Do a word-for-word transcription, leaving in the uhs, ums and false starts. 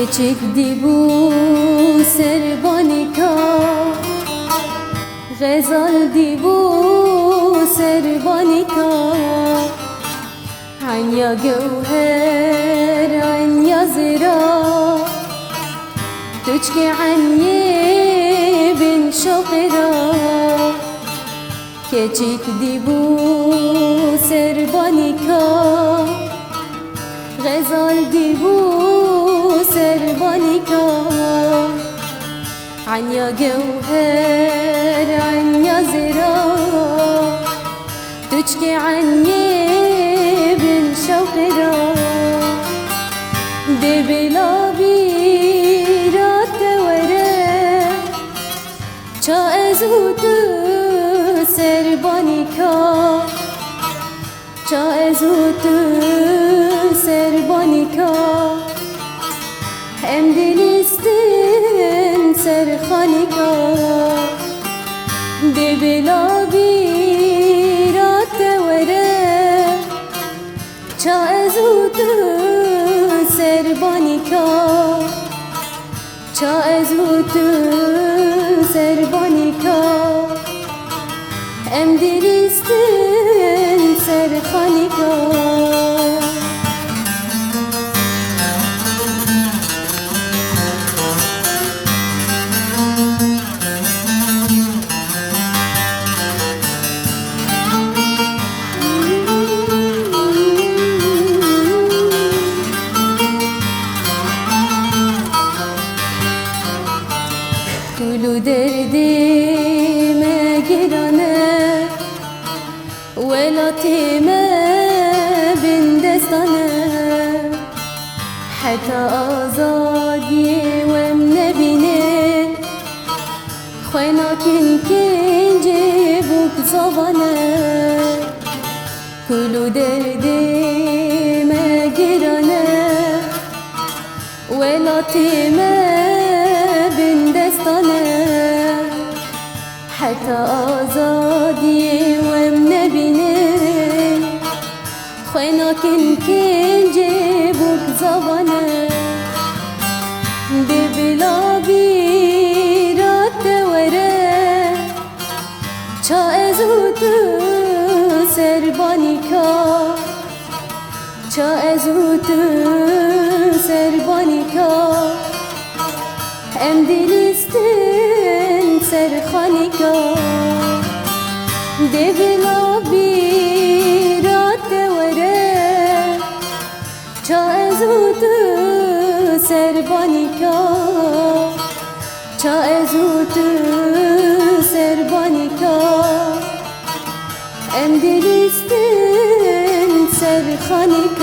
Keçik dîbû ser banika, xezal dîbû ser banika. Enya gewher, enya zira, tu çikê enyê bin şoqê ra. Keçik dîbû ser banika, xezal dîbû ser banika. Enya gewher, enya zira, tu çikê enyê bin şewqê ra. Dê bila bîra te were, ça ez û tu ser banika. Ça ez û tu ser banika, em dilîstin ser xanika. Dê bila bîra te were, ça ez û tu ser banika. Ça ez û tu ser banika, em dilîstin ser xanika. Kul û derdê me giran e, welatê me bindestan e. Heta azadiyê we em nebîne, xwe nakin kincê bûk zavan e. Kul û derdê me giran e, welatê me bindestan e. Heta azadiyê we em nebîne, xwe nakin kincê bûk zavan e. Dê bila bîra te were, ça ez û tu ser banika. Ça ez û tu ser banika, em dilîstin ser xanika. Dê bila bîra te were, ça ez û tu ser banika. Ça ez û tu ser banika, em dilîstin ser xanika.